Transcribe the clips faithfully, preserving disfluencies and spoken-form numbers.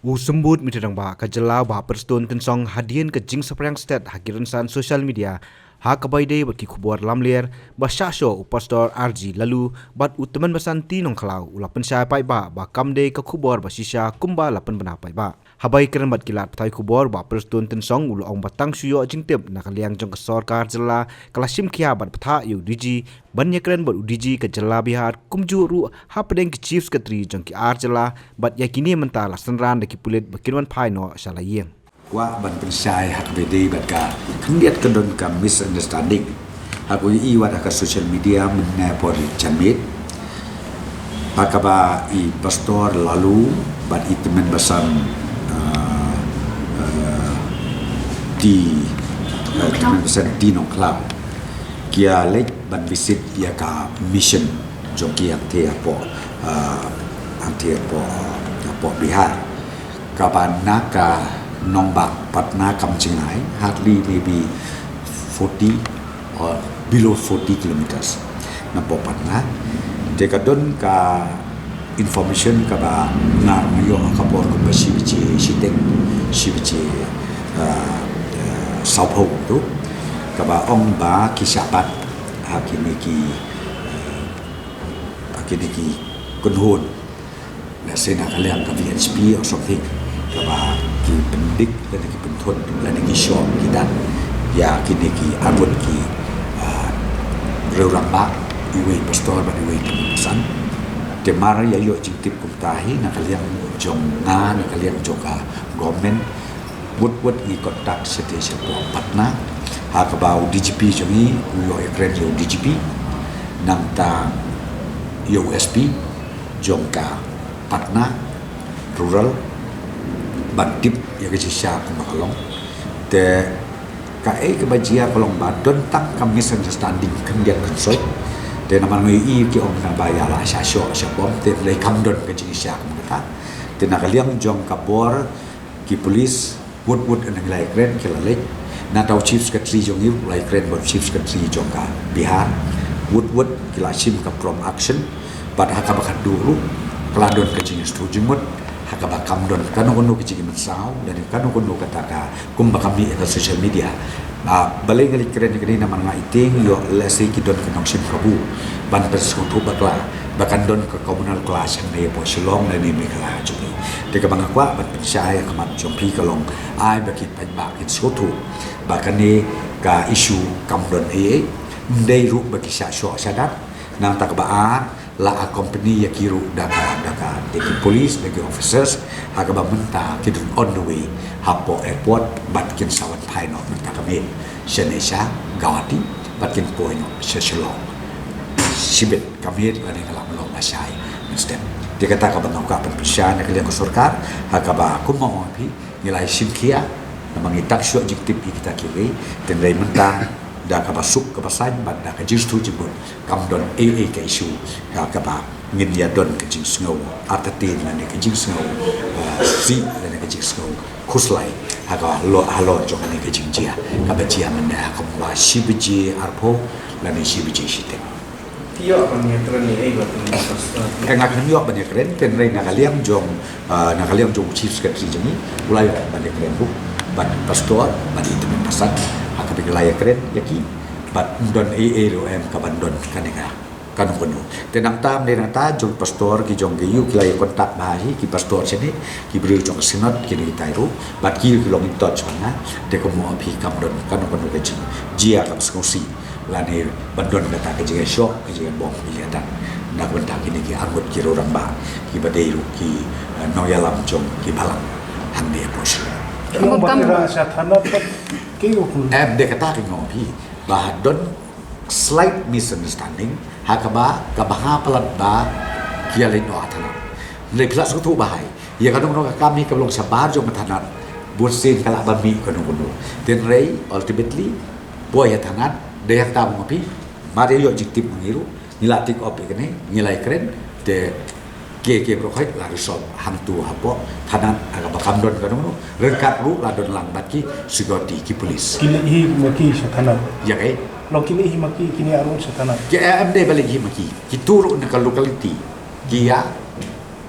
U Symbud Mita Rangbah ka jylla u Bah Prestone Tynsong hadien ka jingsaphriang stet ha ki rynsan social media ha kaba ïadei bad ki khubor lamler ba shah shoh u Pastor R G Laloo bad u Tymmen Basan T Nongkhlaw u la pynshai paidbah ba kam dei ka khubor ba shisha kumba la pynbna paidbah. Haba ïakren bad ki lad pathai khubor, Bah Prestone Tynsong u la ong ba tang shu ïoh jingtip na ka liang jong ka sorkar jylla ka la shim khia bad bthah ïa u D G ban ïakren bad u D G ka jylla Bihar, kumjuh ruh hapdeng ki Chief Secretary jong ki ar jylla, bad ïa kine mynta la synran da ki pulit ba kin wan phai noh sha la ïing. Kwah ban pynshai ha kaba ïadei bad ka khyndiat ka don ka misunderstanding ha kaba ïohi wat ha ka social media mynne por janmiet, ha kaba i Pastor Laloo bad i Tymmen Basan, ah, ah, T, ah, Tymmen Basan T Nongkhlaw ki ïa leit ban visit ïa ka mission jong ki hangtei hapoh, ah, hangtei hapoh, hapoh Bihar, kaba na ka nongbah Patna kam jingai, hardly maybe forty or below forty kilometers napoh Patna. Te ka don ka information kaba nga ïoh ha ka por kumba shi baje shiteng, shi baje, ah, ah, sawphew tu, kaba ong ba ki shah bat ha kine ki, ah, ha kine ki kynhun, lehse na ka liang ka V H P or something, kaba ki pyndik lane ki pynthut lane ki shoh ki dan ïa kine ki arngut ki, ah, rangbah, iwei i Pastor bad iwei i Tymmen Basan. Te mar ïa ïoh jingtip kumta hi na ka liang jong nga, na ka liang jong ka government, wut wut ngi contact shatei shapoh Patna, ha kaba u D G P jong ngi u ïoh ïakren ïa u D G P, nangta ïa u S P jong ka Patna Rural ban tip ïa ka jingshisha kumba ka long. Te kaei kaba jia ka long ba don tang ka misunderstanding khyndiat khynsoit. Te namar ngi ïohi ki ong naba ïa la shah shoh shah bom, te lei kam don ka jingshisha kumta. Te na ka liang jong ka bor ki police, wut wut ngi la ïakren ki la leit. Nangta u Chief Secretary jong ngi u la ïakren bad u Chief Secretary jong ka Bihar, wut wut ki la shim ka prompt action. Bad ha kaba khatduh ruh ka la don ka jingsngewthuh jingmut ha kaba kam don kano kano ka jingmynsaw lane kano kano kata ka kumba ka mih ha ka social media. Ah, balei nga leit kren ïa kane namar nga i tieng ïoh lehse ki don ka nongshim kabu ban pynsngewthuh bakla ba kan don ka communal clash hangne hapoh Shillong lane Meghalaya jong ngi. Te kaba nga kwah ban pynshai ha khmat jong phi ka long, ai ba ki paidbah kin sngewthuh ba kane ka issue kam don ei ei. Ym dei ruh ba ki shah shoh shah dat. Nangta kaba ar, la accompany ïa ki ruh da ka, da ka, da ki police, da ki officers, ha kaba mynta ki don on the way hapoh airport bad kin sa wan phai noh mynta ka miet shane sha Guwahati bad kin poi noh sha Shillong. Shibit ka miet lane ka la long lashai mynstep. Te kata kaba nga kwah ban pynshai na ka liang ka sorkar, ha kaba kumba ong phi, ngi la ïa shim khia, namar ngi tang shu ïoh jingtip ïa kita kiwei, te hynrei mynta da kaba suk kaba saiñ bad da ka jingsngewthuh jingmut kam don ei ei ka issue ha kaba ngin ïa don ka jingsngew artatien lane ka jingsngew, eh, sih lane ka jingsngew khuslai ha ka halor, halor jong kane ka jingjia kaba jia mynne ha kumba shi baje arphew lane shi baje shiteng. Phi ïoh ban ïakren ïa ei bad u Pastor? Eh, nga khlem ïoh ban ïakren, hynrei na ka liang jong, ah, na ka liang jong u Chief Secretary jong ngi u la ïoh ban ïakren ruh bad Pastor bad i Tymmen Basan. Ha kaba ki la ïakren ïa ki bad ym don ei ei ruh em kaban don kane ka, kano kano. Te nangta, mynne nangta jong Pastor ki jong ki ïoh ki la ïa contact bha hi ki Pastor shane, ki briew jong ka Synod kine kitai ruh bad ki ïoh ki long in touch bad nga. Te kumba ong phi kam don kano kano ka jingjia kaba sngewsih lane ban don kata ka jingïashoh, ka jingïabom, ka jingïadat na ka bynta kine ki arngut ki rangbah kiba dei ruh ki, eh, nongïalam jong ki balang hangne hapoh Shillong. Ki ong ba ki rah sha thana pat ki ong. Em, dei kata ka ong phi ba don slight misunderstanding ha kaba, kaba ha palat ba ki ïa leit noh ha thana. Hynrei phi lah sngewthuh ba hai ïa kano kano ka kam hi kaba long shabar jong ka thana, bunsien ka lah ban mih kano kano. Hynrei ultimately poi ha thana, dei hangta ba nga ong phi, mar ïa ïoh jingtip ma ngi ruh, ngi la take up ïa kane, ngi la ïakren, te ki, ki baroh khoit la resolve hangto hapoh thana ha kaba kam don kano kano. Ryngkat ruh la don lang bad ki security, ki police. Ki leit hi ma ki sha thana? Ïa kaei? Long ki leit hi ma ki, kine arngut sha thana? Ki, eh, em dei ba leit hi ma ki. Kito ruh na ka locality ki ïa,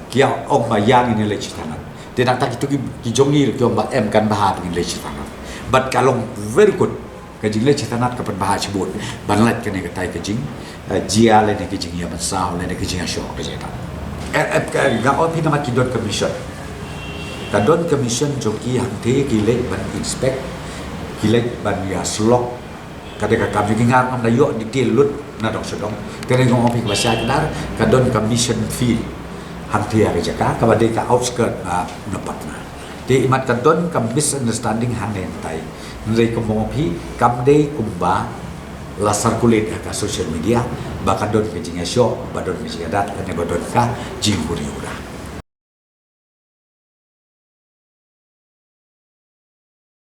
ki ïa ong ba ïa ngin ïa leit sha thana. Te nangta kito ki, ki jong ngi ki ong ba em kan bha ba ngin leit sha thanat. Bad ka long very good. Ka jingleit sha thanat ka pynbha shibun ban lait kane katai ka jing, eh, jia lane ka jingïabansaw lane ka jingïashoh ka jingïadap. Eh, eh, ka, nga ong phi namar ki don ka mission. Ka don ka mission jong ki hangtei ki leit ban inspect, ki leit ban ïasyllok. Ka dei ka kam jong ki, nga ngam da ïoh detail lut na dong sha dong. Te nga ong phi kaba shai kdar ka don ka mission field hangtei ha ka jaka kaba dei ka outskirt na, na Patna. Te imat ka don ka misunderstanding hangne hangtai. Hynrei kumba ong phi kam dei kumba la circulate ha ka social media ba ka don ka jingïashoh, ba don ka jingïadat lane ba don ka jinghuri hura.